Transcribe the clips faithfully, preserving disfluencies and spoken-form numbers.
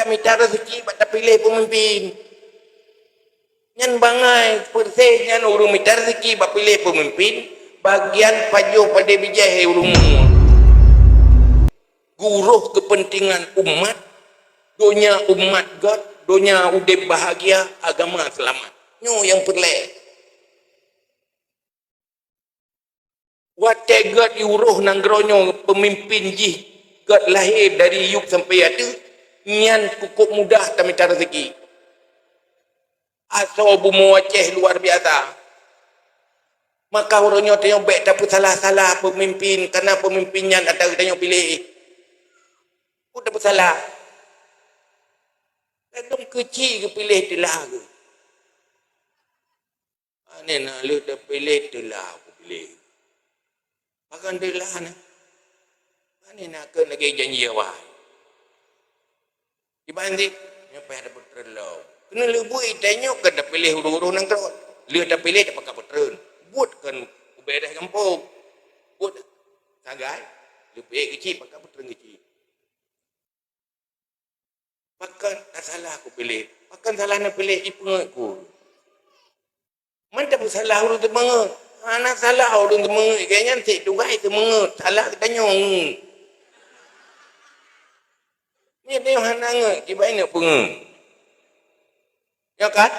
Mita rezeki bak tapiléh peumimpin. Nyan bangai peureséh nyan ureuëng mita rezeki bak piléh peumimpin, bagian pajoh padé bijéh ureuëng mueng. Gurôh keupeuntengan umat, donya umat gét, donya udeb bahagia, agama seulamat. Nyoe nyang peureulée. Watée gét i uroh nanggroe nyoe peumimpin jih gét lahé dari yup sampoe ateueh, nyan cukup mudah tamita rezeki. Asoe bumoe Aceh luar biasa. Maka uroe nyoe tanyoe bék tapeusalah-salah peumimpin, kareuna peumimpin nyan ata geutanyoe piléh. Peue tapeusalah? Ladôm keuchik geupiléh teulah geuh. Aneh na lheueh tapiléh teulah kupiléh. Pakon teulah na? Aneh na keu lagée janji awai. Iban jih, nyoe payah tapeutreun lom. Keuneuk leubeue itanyoe kon tapiléh ureuëng-ureuëng nanggroe. Lheueh tapiléh tapakat peutreun. Buet kon ubé dah gampông. Buet sagai, leubeh keuchik pakat peutreun keuchik. Pakon tasalah kupiléh? Pakon salah neupiléh ipeungeuet ku? Man tapeusalah ureuëng teumeungeuet? Hana salah ureuëng teumeungeuet, gobnyan cit tugaih teumeungeuet, salah geutanyoe. Nyan tanyoe hana ngeuet, kiban neuk peungeuet. Ya kan?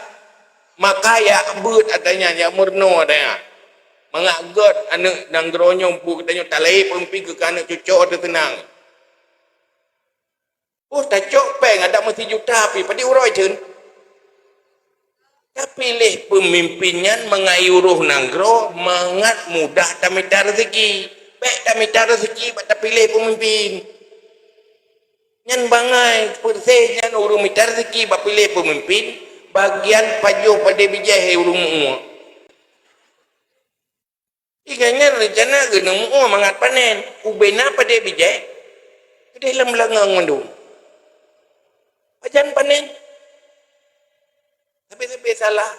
Maka yak beuet ata nyan, yak meurunoe ata nyan. Mangat gét aneuëk nanggroe nyoe buet geutanyoe talé peumimpin keu aneuëk cucoe teuh seunang. Oh, tacok péng adak meusijuta pih, padum uroe cen. Tapiléh peumimpin nyan mangat i uroh nanggroe mangat mudah tamita rezeki. Bék tamita rezeki bak tapiléh peumimpin. Nyan bangai peureséh nyan ureuëng mita rezeki bak piléh peumimpin, bagian pajoh padé bijéh ureuëng mueng. Ingat-ingat reuncana geuneuk muoh mangat panen, ubena padé bijéh, keudeh lam beulangöng mandum. Pajan panen? Sabe-sabe salah.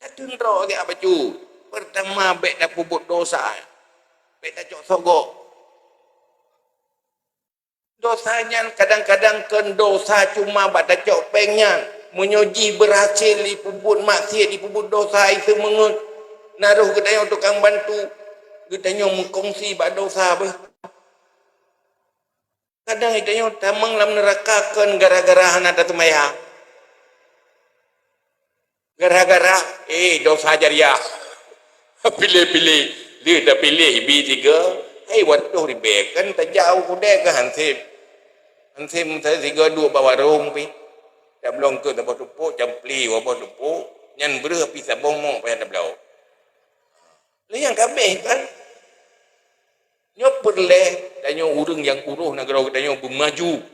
Tateuntroe gét bacut. Peurtama, bék tapeubuet dosa. Bék tacok sogok. Dosa nyan kadang-kadang kon dosa cuma bak tacok péng nyan. Meunyoe jih beurhasil jipeubuet maksiet, jipeubuet dosa, jiseumeungeuet, na roh geutanyoe tukang bantu, geutanyoe meukongsi bak dosa beuh. Kadang geutanyoe tamong lam neuraka kon gara-gara hana taseumayang. Gara-gara, eh, dosa jariah. Piléh-piléh, lheueh tapiléh bi tiga, hai watôh ribée kan tajak u keudée keu hanseb. Hanseb miseue tiga duek bak warong pih. Tablong keu saboh tupok, campli saboh tupok, nyan breuh pih saboh mok payah tabloe. Lheueh nyang ka abéh kan? Nyoe peureulée tanyoe ureuëng nyang uroh nanggroe geutanyoe beumaju.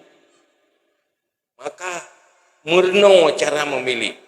Maka meurunoe cara meumiléh.